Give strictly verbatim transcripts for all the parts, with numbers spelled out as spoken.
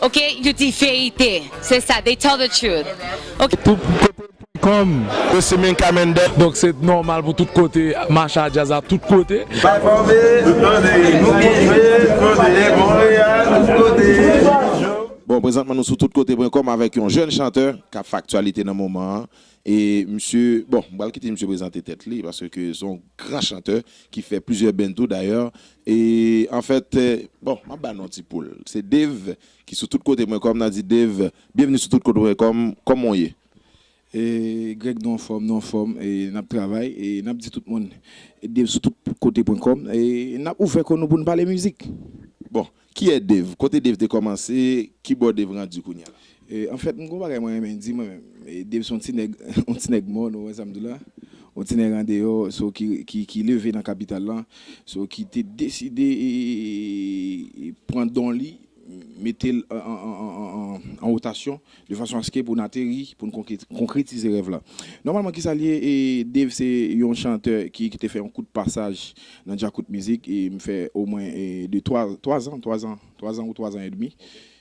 Ok, yo di verite. Se sa, they tell the truth. Ok. Tout kote pwen kòm. Yo se men kamèndè. Donk se nòmal pou tout kote mache a djaz a tout kote. Bay fòme, nou bouche, kote Monreyal, tout kote. Bon, prezantman nou sou tout kote pwen kòm avèk yon jèn chantè k ap fè aktyalite nan moman an. E misye, bon, m pral kite misye prezante tèt li paske se yon gran chantè ki fè plizyè band tou dayè. E anfèt, bon, m ap ba nou yon ti poul. Se Dave ki sou tout kote pwen kòm, n a di Dave, byenvni sou tout kote pwen kòm, kòman w ye? E Greg, nou anfòm, nou anfòm, e n ap travay, e n ap di tout moun, Dave sou tout kote pwen kòm, e n ap ouvè kò nou pou n pale mizik. Bon, kiyès Dave? Kote Dave te kòmanse? Kibò Dave randi kounye a la? E anfèt, m gon bagay mwen renmen di mwen menm. E Dave se yon ti nèg, yon ti nèg mòn, ou wè sa m di w la? Yon ti nèg andeyò, so ki, ki, ki leve nan kapital lan, so ki te deside e, e, e, e pran don li, mete l an, an, an, an, an, an wotasyon, de fason aske pou n ateri, pou n konkre- konkretize rèv la. Nòmalman, kisa l ye? E Dave se yon chantè ki, ki te fè yon kout pasaj nan Djakout Mizik, e m fè omwen e, de twa, twa zan, twa zan, twa zan ou twa zan edmi.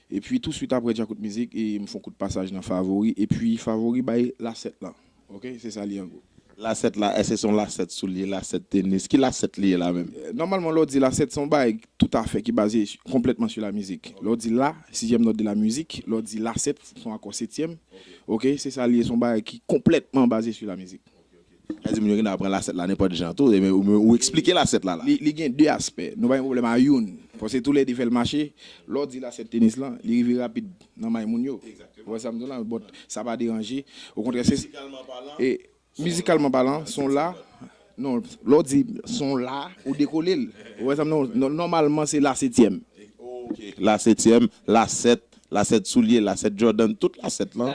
Epi touswit apre Djakout Mizik, e m fè yon kout pasaj nan Favori, epi Favori bay Lasèt lan. Ok, se sa li an gwo. Lasèt la, èske se yon lasèt soulye, lasèt tenis? Ki lasèt li ye la menm? Nòmalman, lè w di lasèt, se yon bagay toutafè ki baze konplètman sou la mizik. Lè w di la, sizyèm nòt de la mizik, lè w di lasèt, se yon akò setyèm. Ok, se sa li ye, se yon bagay ki konplètman baze sou la mizik. Sa di moun yo gen dwa pran lasèt la nenpòt jan tou, e men ou, ou eksplike lasèt la la. Li, li gen de aspè. Nou pa gen pwoblèm a youn. Paske toulède fè l mache. Lè w di lasèt tenis lan, li rive rapid nan may moun yo. Ou wè sa m di w la? Bon, sa pa deranje. Okontrè, se. E, mizikalman palan, son la. Non, lè w di son la, ou dekole l. Ou wè sa m di w? Nò- Nòmalman, se la setyèm. Ok. La setyèm, la sèt, lasèt soulye, lasèt Jordan, tout lasèt lan.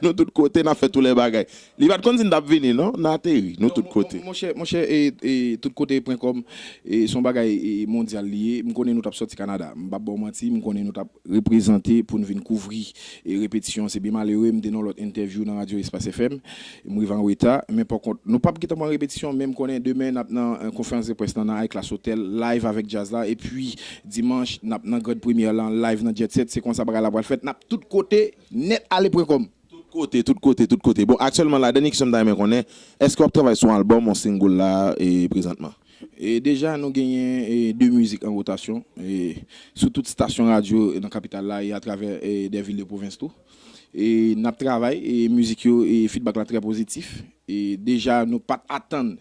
Nou tout kote, n ap fè tout lè bagay. Li pa t konn si n t ap vini, non? N ateri, nou tout kote. Monchè, monchè, e, e, tout kote pwen kòm, e, se yon bagay e, mondyal li ye. M konnen nou t ap sòti Kanada. M p ap ba w manti, m konnen nou t ap reprezante pou n vin kouvri e, repetisyon. Se byen malere, m te nan lòt entèvyou nan radyo Espace F M. M rive an reta, men pa kont, nou p ap gentan pran repetisyon, men m konnen demen n ap nan e, konferans de près lan nan High Class Hotel, live avèk djaz la, epi dimanch, n ap nan grand premyè lan, live nan Jet Set. Se konsa bagay la pral fèt. N ap tout kote, nèt ale pwen kòm. Tout kote, tout kote, tout kote. Bon, aktyèlman la, dènye kesyon m ta renmen konnen, èske w ap travay sou yon albòm, yon single la, e, prezantman? E deja, nou genyen e, de mizik an wotasyon e, sou tout stasyon radyo nan kapital la e atravè e, de vil de pwovens tou. E n ap travay, e mizik yo, e feedback la trè pozitif. E deja, nou pa t atann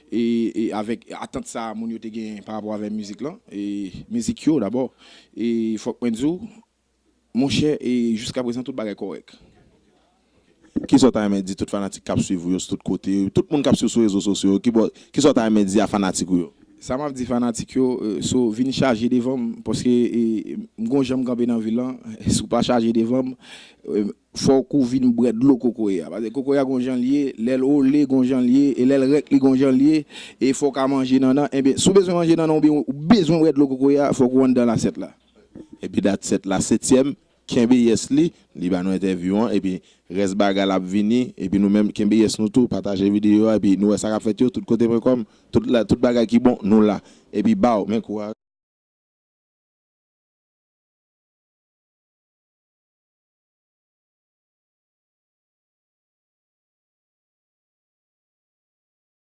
e, e avèk atant sa a moun yo te genyen pa rapò avè mizik lan, e mizik yo dabò. E fòk mwen di w, monchè, e jiska prezan tout bagay kòrèk. Kisa w ta renmen di tout fanatik k ap swiv ou yo sou tout kote, tout moun k ap swiv sou rezo sosyo yo, ki bò, kisa w ta renmen di a fanatik ou yo? Sa m ap di fanatik yo, e, so vin chaje devan m, paske e, m gon jan m kanpe nan vil lan, si w pa chaje devan m, e, fòk ou vin bwè dlo kokoye a. Paske kokoye a gon jan l ye, lè l ole gon jan l ye, e lè l rèk li gon jan l ye, e fòk a manje nannan. Ebyen, si w bezwen manje nannan oubyen ou bezwen bwè dlo kokoye a, fòk ou anndan lasèt la. Epi dat sèt la setyèm, kenbe yès li, li ba nou entèvyou an, epi rès bagay la ap vini, epi nou menm kenbe yès nou tou, pataje videyo a, epi nou wè sa k ap fèt yo, tout kote pwen kòm, tout la, tout bagay ki bon, nou la. Epi baw, men kouraj.